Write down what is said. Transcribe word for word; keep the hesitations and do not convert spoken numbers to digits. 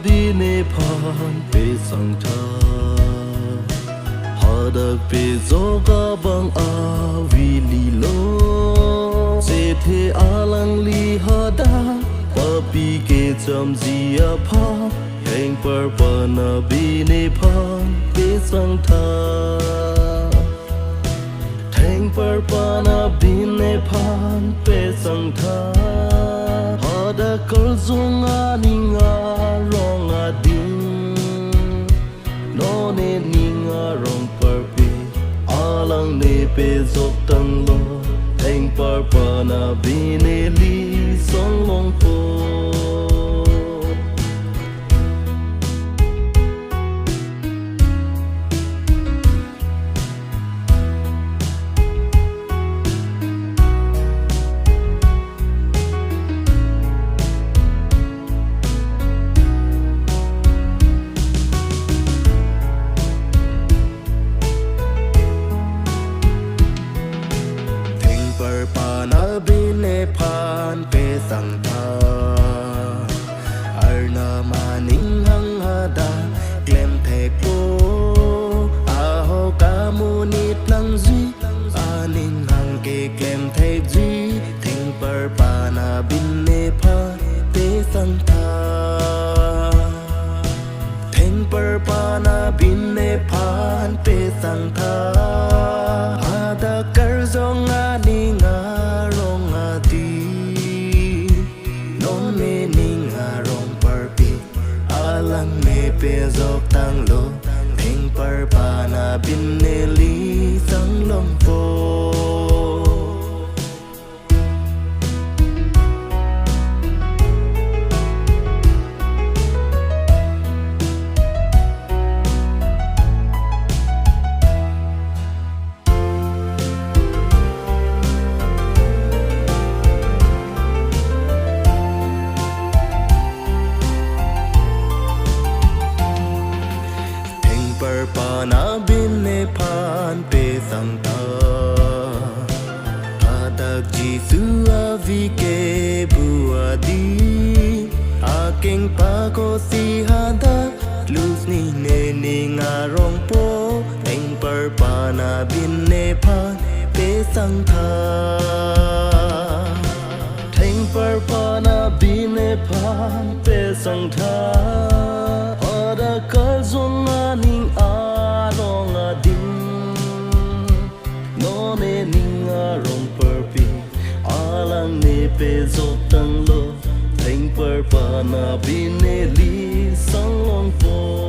Bin nephan pesangtha, hadak pejok abang avi lilo. Sethe alangli hadak papi kechamji aphan, thengparpan abin nephan pesangtha. Thengparpan abin nephan pesangtha, hadak karjong aning arong adim. Non nening arong parpik, alang ne pejok tanglo, thengparpan abin neli songlongpo. Thengparpan abin nephan pesangtha, Arnam aning hang hadak klemthekpo, ahok amonit langji, aning hang keklemthekji, thengparpan abin nephan pesangtha. Thengparpan abin nephan pesangtha, hadak karjong aning arong adim. Non nening arong parpik, alang ne pejok tanglo, thengparpan abin neli songlongpo. Thengparpan abin nephan pesangtha, hadak Jisu avi kebu adim, akeng pakosi hadak lus ni nening arongpo, thengparpan abin nephan pesangtha. Thengparpan abin nephan pesangtha, hadak karjong aning arong adim. Non nening arong parpik, alang ne pejok tanglo, thengparpan abin neli songlongpo.